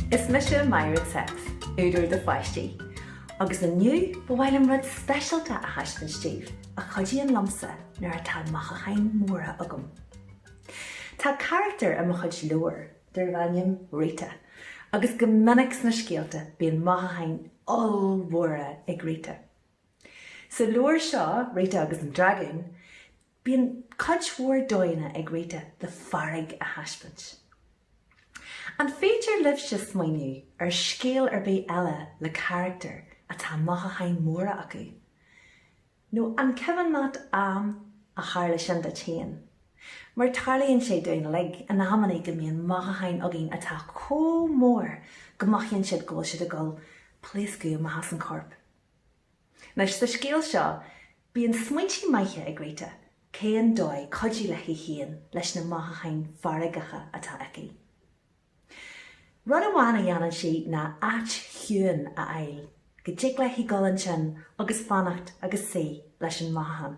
Is mise Mairéad Sykes, údar do pháistí, agus inniu ba mhaith liom rud speisialta a thaispeáint daoibh a chuidíonn liomsa nuair atá mothúcháin mhóra agam. Tá carachtar i mo chuid leabhar darb ainm Rita, agus go minic sna scéalta bíonn mothúcháin ollmhóra ag Rita. Sa leabhar seo, Rita agus an Dragún, bíonn cuid mhór dóigheanna ag Rita le fearg a thaispeáint. An féidir libhse smaoineamh ar scéal ar bith eile le carachtair atá mothúcháin mhóra acu? Nó an cuimhin leat am a tharla sin duit féin? Mar tarlaíonn sé dúinn uilig in amannaí go mbíonn mothúcháin againn atá chomh mór go mothaíonn siad go bhfuil siad ag dul pléascadh amach as an chorp. Anois, sa scéal seo, bíonn smaointe maithe ag Rita cén dóigh cuidiú léi féin leis na mothúcháin feargacha atá aici. Rud amháin a dhéanann sí ná áit chiúin a fháil go dtig léi dul ansin agus fanacht agus suí leis an mothúchán.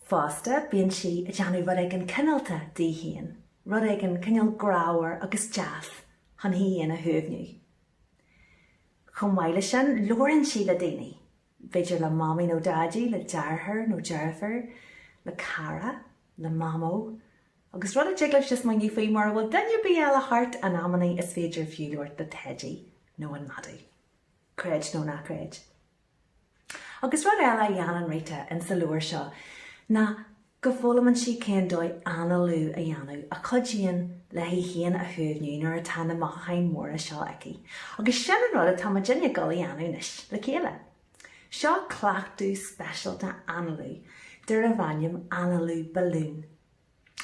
Fosta, bíonn sí ag déanamh rud éigin cineálta di féin, rud éigin cineál grámhar agus deas chun í féin a shuaimhniú. Chomh maith leis sin, labhrann sí le daoine, b'fhéidir le Mamaí nó Daidí, le deartháir nó deirfiúr, le cara, le Mamó. Agus rud a dtig libhse smaoineamh faoi, mura bhfuil duine ar bith eile thart, in amannaí is féidir fiú labhairt le teidí nó an madadh. Creid nó ná creid. Agus rud eile a dhéanann Rita in sa leabhar seo ná go bhfoghlaimíonn sí cén dóigh análú a dhéanamh a chuidíonn léi féin a shuaimhniú nuair atá na mothúcháin mhóra seo aici. Agus sin an rud atá muidinne ag dul a dhéanamh anois le chéile. Seo cleachtadh speisialta análú darbh ainm análú balún.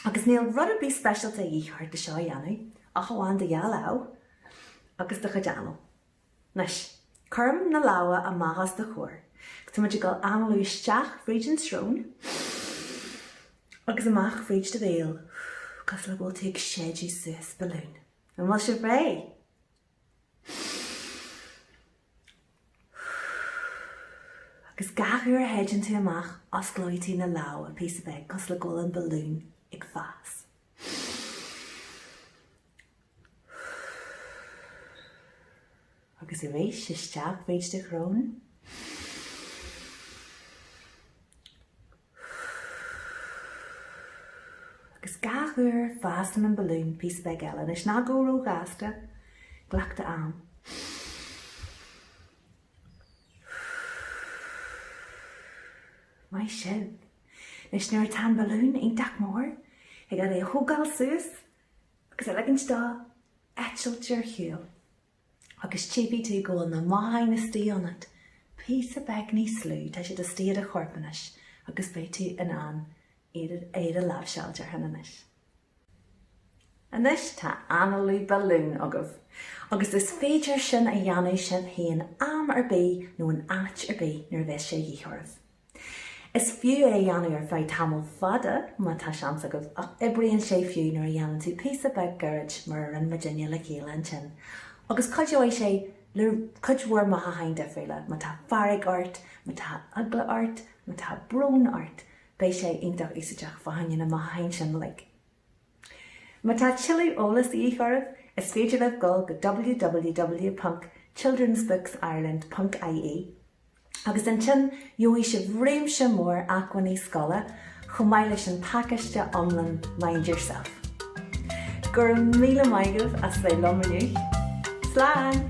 Agus níl rud ar bith speisialta a dhíth ort le seo a dhéanamh ach amháin do dhá lámh agus do chuid anáil. Anois, cuir na lámha amach os do chomhair agus tá muid ag dul análú isteach fríd an srón agus amach fríd do bhéal, cosúil le go bhfuil tú ag séideadh suas balún. An bhfuil sibh réidh? Agus gach uair a shéideann tú amach, osclóidh tú na lámha píosa beag, cosúil le go bhfuil an balún ag fás. Agus arís, isteach fríd do shrón. Agus gach uair fásann an balún píosa beag eile. Anois ná gabh ró-ghasta, glac do am. Maith sibh. Anois nuair atá an balún iontach mór, thig leat é a thógáil suas agus a ligint dó eitilt ar shiúl agus tchífidh tú go bhfuil na mothúcháin istigh ionat píosa beag níos lú, tá siad istigh i do chorp anois agus beidh tú in ann iad a láimhseáil, déarfainn anois. Anois tá análú balúin agaibh agus is féidir sin a dhéanamh sibh féin am ar bith nó in áit ar bith nuair a bheas sé de dhíth oraibh. Is fiú é a dhéanamh ar feadh tamall fada má tá seans agaibh ach oibríonn sé fiú nuair a dhéanann tú píosa beag gairid mar a rinne muidinne le chéile ansin agus cuideoidh sé le cuid mhór mothúcháin difriúla, má tá fearg ort, má tá eagla ort, má tá brón ort, beidh sé iontach úsáideach fá choinne na mothúcháin sin uilig. Má tá tuilleadh eolas de dhíth oraibh, is féidir libh dul go www.childrensbooksireland.ie agus ansin gheobhaidh sibh réimse mór acmhainní scoile chomh maith leis an pacáiste iomlán Mind Yourself. Go raibh míle maith agaibh as bheith liom inniu. Slán!